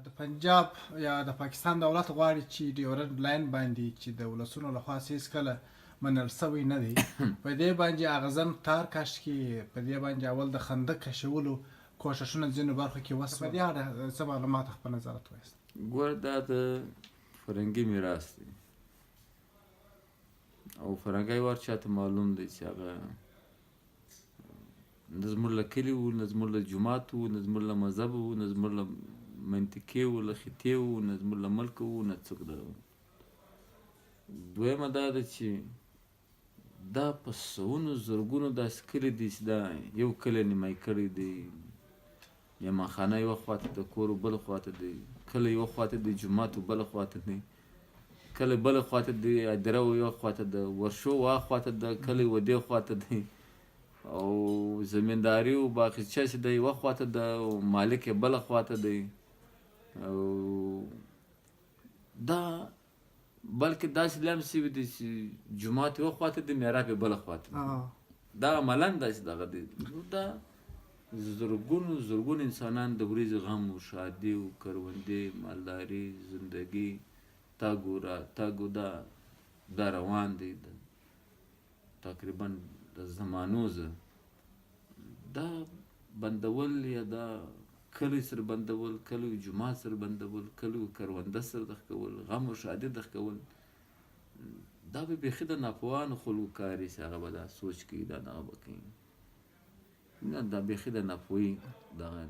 د پنجاب یا د پاکستان دولت غواړي چې ډیورنډ لاین باندې چې د ولسونو لخوا هیڅکله منل شوی نه دی، په دې باندې اغزن تار کش کړي. په دې باندې اول د خندق کشولو کوښښونه ځینو برخو کې وشول. په دې اړه څه معلومات، خپل نظرات وایاست؟ ګوره، دا د فرنګي میراث دی او فرنګی ور چاته معلوم دی چې هغه نه زموږ له کلي وو، نه زموږ له جومات وو، نه زموږ له مذهب وو، نه زموږ له منطقې وو، له خطې وو، نه زموږ له ملک وو، نه څوک دغه وو. دویمه دا ده چې دا په سوونو زرګونو داسې کلي دي چې دا یو کلی نیمایي کړی دی، میمانخانه یوه خواته ده، کور بل خواته دی، کلی یوه خواته دی، جومات بل خواته دی، کلی بل خواته دی، ادره یوه خواته ده، ورشو وا خواته ده، کلی و دې خواته دی او زمینداري او باغچه چې ده یوه خواته ده او مالک یې بله خواته دی. او دا بلکې داسې لم شوي دي چې جومات یوه خواته دی، محراب یې بله خواته دی. دا عملا داسې دغه دی. نو دا زرګونو زرګونو انسانان د ورځې غم او ښادي او کروندې، مالداري، زندګي، تګ و راتګ و دا روان دی تقریبا د زمانو. زه دا بندول یا دا کلی سره بندول، کلی او جومات سره بندول، کلی او کرونده سره دغه کول، غم او ښادي دغه کول، دا به بیخي د ناپوهانو خلکو کار وي چې هغه به دا سوچ کوي، دا دغه به کوي. نه، دا بیخي د ناپوهي دغه.